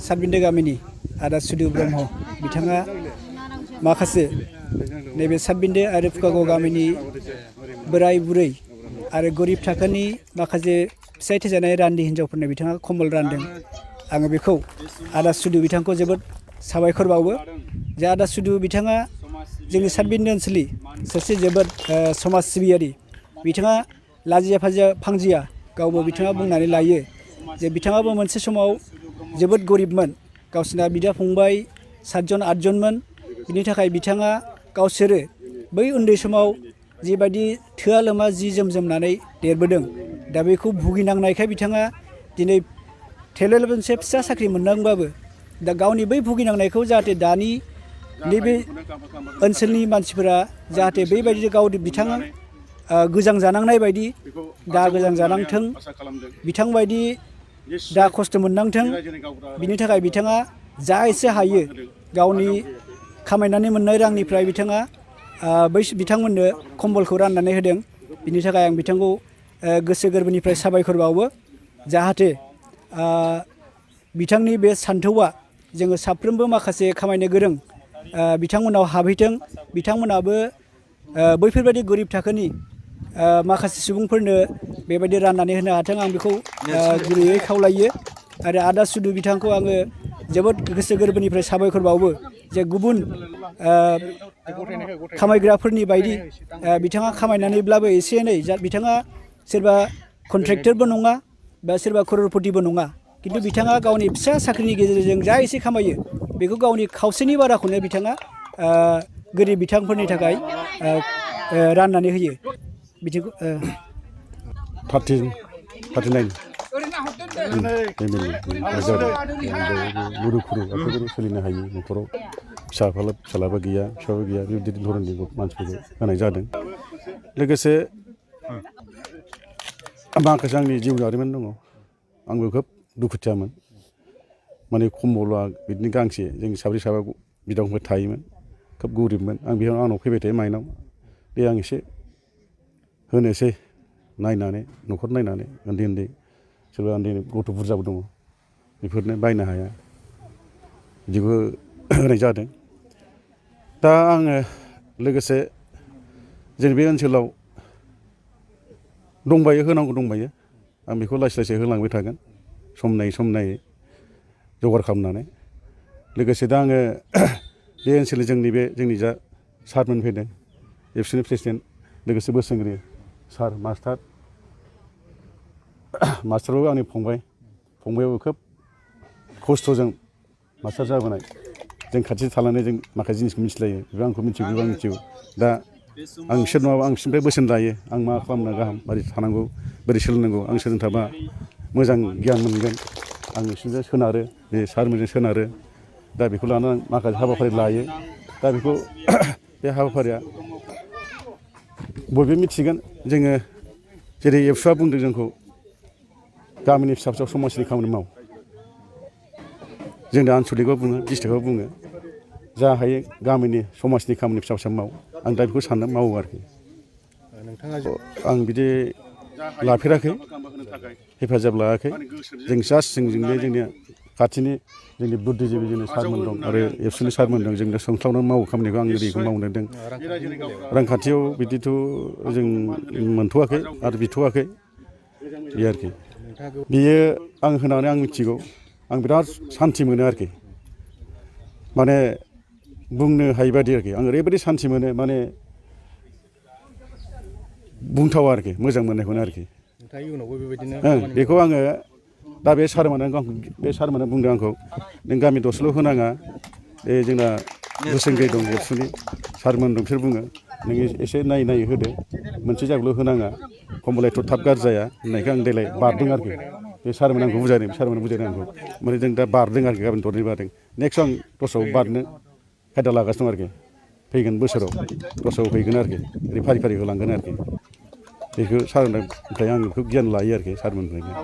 सातबिन्दो गामिनि आदा सुदु ब्रह्म बिथाङा माखासे नैबे सातबिन्दो आरो फुकागाव गामिनि बोराय बुरै आरो गरिब थाखोनि माखासे फिसाय थैजानाय रान्दि हिन्जावफोरनो बिथाङा कम्बल रानदों। आङो बेखौ आदा सुदु बिथांखौ जोबोद साबायखर बावो जे आदा सुदु बिथाङा जोंनि सातबिन्दो ओनसोलनि सासे जोबोद समाज सिबियारि। बिथाङा लाजिया फांजिया गावबो बिथाङा बुंनानै लायो जे बिथाङाबो मोनसे समाव जोबोद गरिबमोन। गावसिना बिदा फंबाय 7 जन 8 जनमोन। बिनि थाखाय बिथाङा गावसोरो बै उन्दै समाव जिबायदि थोआ लोमा जि जोम जोमनानै देरबोदों दा बेखौ भुगिनांनायखाय बिथाङा दिनै थेलेल मोनसे फिसा साख्रि मोननांबाबो दा गावनि बै भुगिनांनायखौ जाहाथे दानि नैबे ओनसोलनि मानसिफोरा जाहाथे बेबायदि बिथाङा गोजां जानांनाय बायदि दा गोजां जानांथों, बिथांबायदि दा खस्थ' मोननांथों। बिनि थाखाय बिथाङा जा एसे हायो गावनि खामायनानै मोननाय रांनिफ्राय बिथाङा बिथांमोननो कम्बलखौ राननानै होदों। बिनि थाखाय आं बिथांखौ गोसो गोरबोनिफ्राय साबायखर बावो। जाहाथे बिथांनि बे सान्थौआ जोङो साफ्रोमबो माखासे खामायनो गोरों बिथांमोनाव हाबहैथों। बिथांमोनाबो बैफोरबायदि गोरिब थाखोनि माखासे सुबुंफोरनो बेबायदि राननानै होनो हाथों आं बेखौ गुरैयै खावलायो। आरो आदा सुदु बिथांखौ आङो जोबोद गोसो गोरबोनिफ्राय साबायखर बावो जे गुबुन खामायग्राफोरनि बायदि बिथाङा खामायनानैब्लाबो एसे एनै बिथाङा सोरबा कन्ट्रेक्टरबो नङा बा सोरबा कररपतिबो नङा, खिन्थु बिथाङा गावनि फिसा साख्रिनि गेजेरजों जा एसे खामायो बेखौ गावनि खावसेनि बाराखौनो बिथाङा गोरिब बिथांफोरनि थाखाय राननानै होयो। बिदिखौ 39 गुरु खुरु बेफोरबायदि सोलिनो हायो न'खराव फिसालाबो गैया फिसाबो गैया बेबायदि धरननि मानसिफोरखौ होनाय जादों। लोगोसे माखासे आंनि जिउ जारिमिन दङ। आंबो खोब दुखुथियामोन। माने कम्बलआ बिदिनो गांसे जों साब्रै साबा बिदा फंबाय थायोमोन। खोब गोरिबमोन। आं बेयाव आंनाव फैबाय थायो माइनाव दे आं एसे होनोसै नायनानै न'खर नायनानै उन्दै सोरबा उन्दै गथ' बुरजाबो दङ बेफोरनो बायनो हाया बिदिबो होनाय जादों। दा आङो लोगोसे जोंनि बे ओनसोलाव दंबायो होनांगौ दंबायो आं बेखौ लासै लासै होलांबाय थागोन सम नायै जगार खालामनानै। लोगोसे दा आङो बे ओनसोलनि जोंनि जा सारमोन फैदों एबसुनि प्रेसिडेन्ट लोगोसे बोसोनगिरि सार मास्टारबाबो आंनि फंबायाबो खोब खस्थ'जों मास्टार जाबोनाय। जों खाथि थानानै जों माखासे जिनिसखौ मिथिलायो। बेबो आंखौ मिथिगौ बेबो आं मिथिगौ। दा आं बिसोर नङाबा आं बिसोरनिफ्राय बोसोन लायो आं मा खालामनो गाहाम बोरै थानांगौ बोरै सोलोंनांगौ आं सोलोंना थाबा मोजां गियान मोनगोन आं बिसोरजों सोनारो बे सारमोनजों सोनारो। दा बेखौ लानानै आं माखासे हाबाफारि लायो। दा बेखौ बे हाबाफारिया बयबो मिथिगोन। जोङो जेरै एबसुआ बुंदों जोंखौ गामिनि फिसा फिसौ समाजनि खामानि माव। जोंनो आनसलिकआव बुङो डिस्ट्रिक्टआव बुङो जा हायो गामिनि समाजनि खामानि फिसा फिसा माव। आं दा बेखौ सानना मावो आरोखि। आं बिदि लाफेराखै हेफाजाब लायाखै। जों जास्ट जोंनि खाथिनि जोंनि बुद्धिजिबि जोंनि सारमोन दं आरो एबसुनि सारमोन दं जोंनो सोंख्लावनानै मावो खामानिखौ आं ओरैखौ मावनो दों। रांखान्थियाव बिदिथ' जों मोनथ'वाखै आरो बिथ'वाखै बे आरोखि। बियो आं होनानै आं मिथिगौ आं बिराद सान्थि मोनो आरोखि। माने बुंनो हायि बादि आरोखि आं ओरैबायदि सान्थि मोनो माने बुंथावा आरोखि मोजां मोननायखौनो आरोखि। बेखौ आङो दा बे सारमोना बुंदों आंखौ नों गामि दरसेल' होनाङा बे जोंना बोसोनगिरि दं एबसुनि सारमोन दं बिसोर बुङो नोङो एसे नायै होदो मोनसे जायगायावल' होनाङा कम्बला एथ' थाब गाज्रि जाया होननायखौ आं देग्लाय बारदों आरोखि। बे सारमोन आंखौ बुजायदों सारमोना बुजायदों आंखौ माने जों दा बारदों आरोखि गाबोन दरनै बारदों। नेक्स्ट आं दस्रायाव बारनो खायदा लागासिनो दं आरोखि। फैगोन बोसोराव दस्रायाव हैगोन आरोखि ओरै फारि होलांगोन आरोखि। बेखौ सारमोननिफ्राय आं बेखौ गियान लायो आरोखि सारमोननिफ्रायनो।